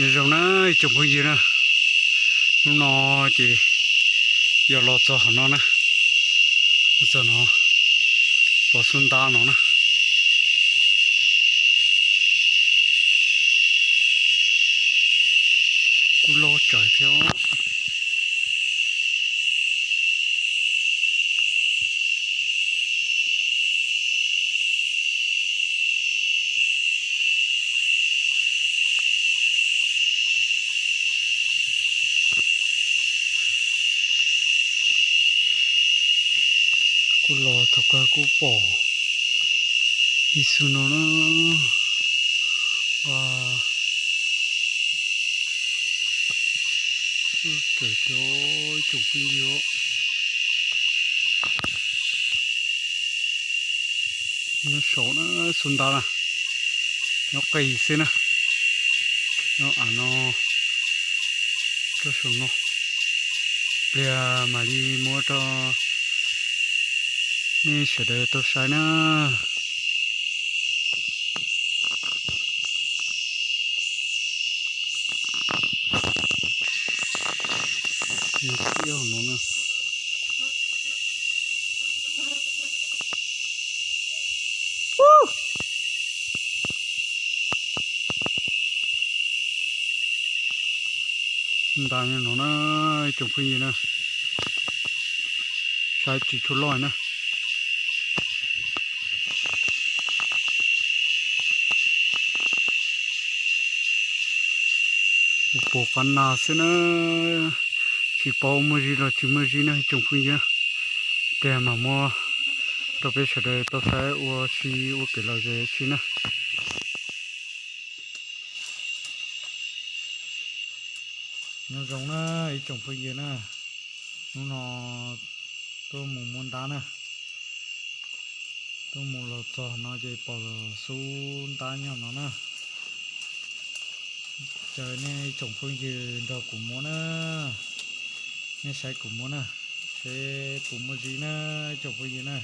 Nyob zoo na ib tsoom phooj ywg na, hnub no ces yog los txog qhov no na, txog no, pom xub ntab no na, kuj loj tsawv thiab. Kuj los thaum kawg kuj pom ib xub no na. Ua, tsoom phooj ywg, nyob saum na, xub ntab na, nyob qis xwb na, nyob av no, rau saum no, pliag mam li muab rau nej sawv daws tau saib na. Nyob kiag no na. Ntab no na, ib tsoom phooj ywg na, saib tsis tshua loj na. Ua puas qab nas xwb na, tsis paub muaj zib los tsis muaj zib na ib tsoom phooj ywg. Ces mam muab rau peb sawv daws tau saib ua si ua kev lom zem si na. Nyob zoo na ib tsoom phooj ywg na, hnub no tuaj mus muab ntab na, tuaj mus los txog no ces pom xub ntab nyob no na. Caw nej ib tsoom phooj ywg nrog kuv muab na, nej saib kuv muab na, seb puas muaj zib na ib tsoom phooj ywg na.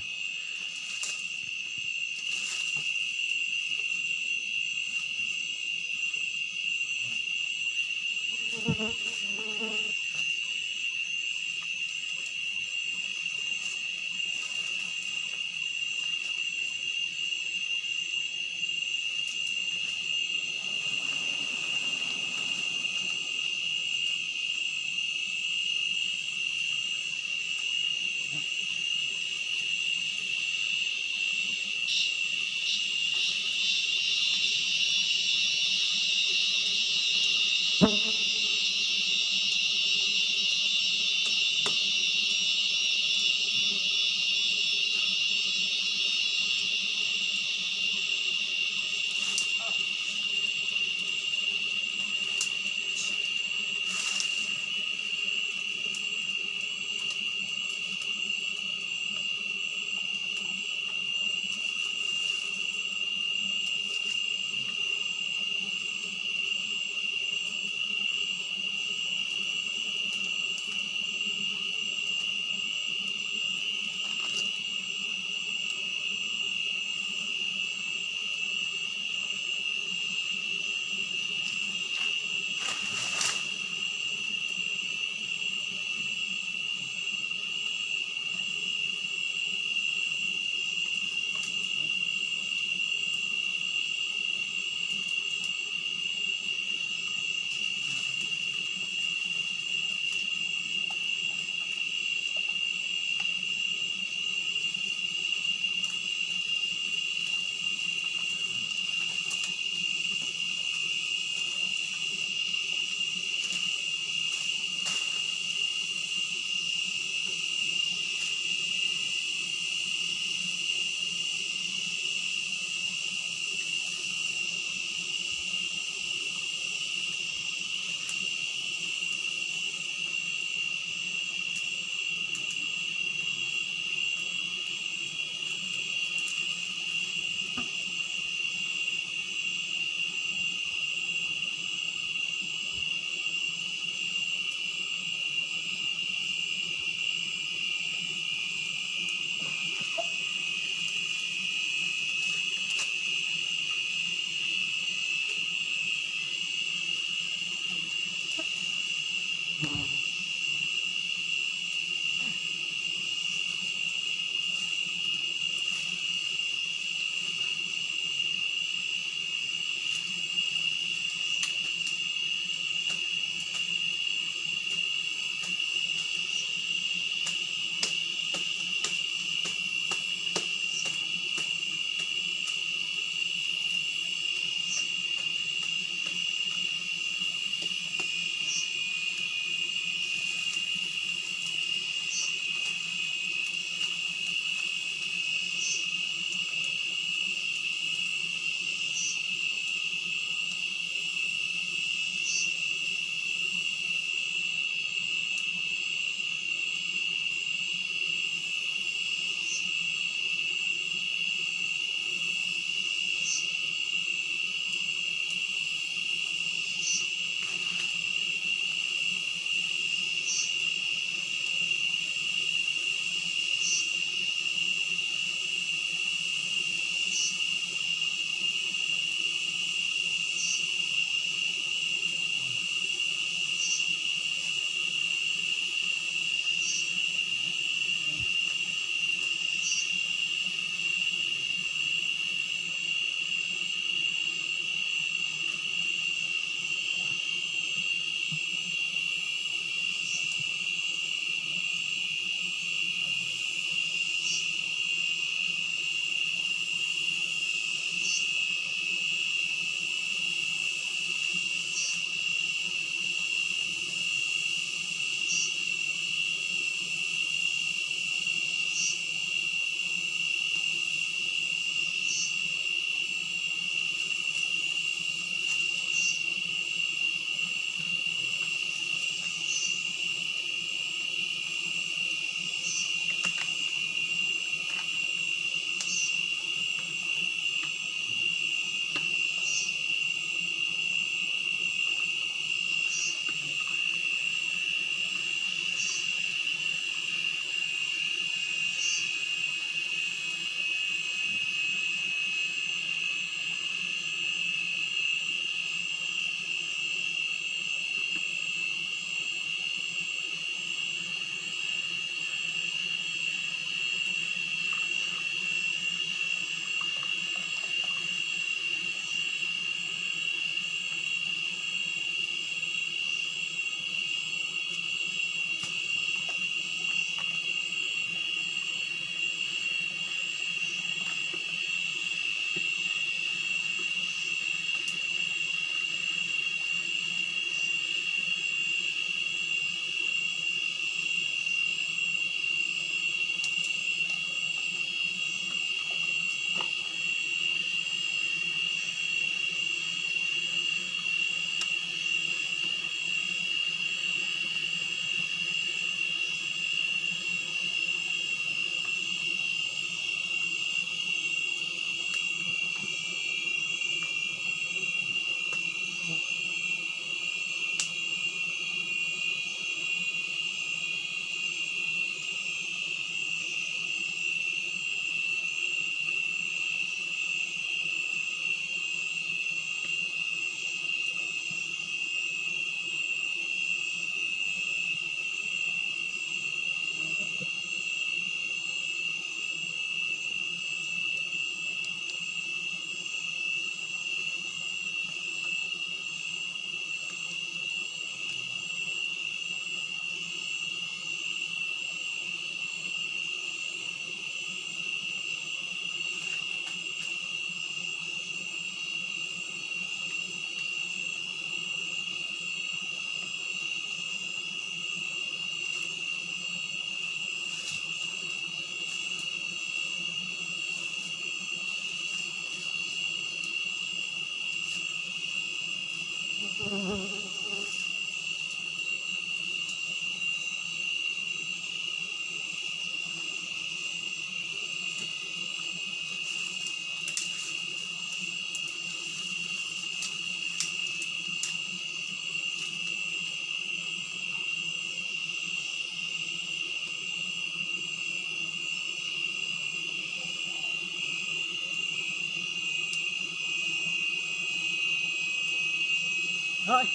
Hoj,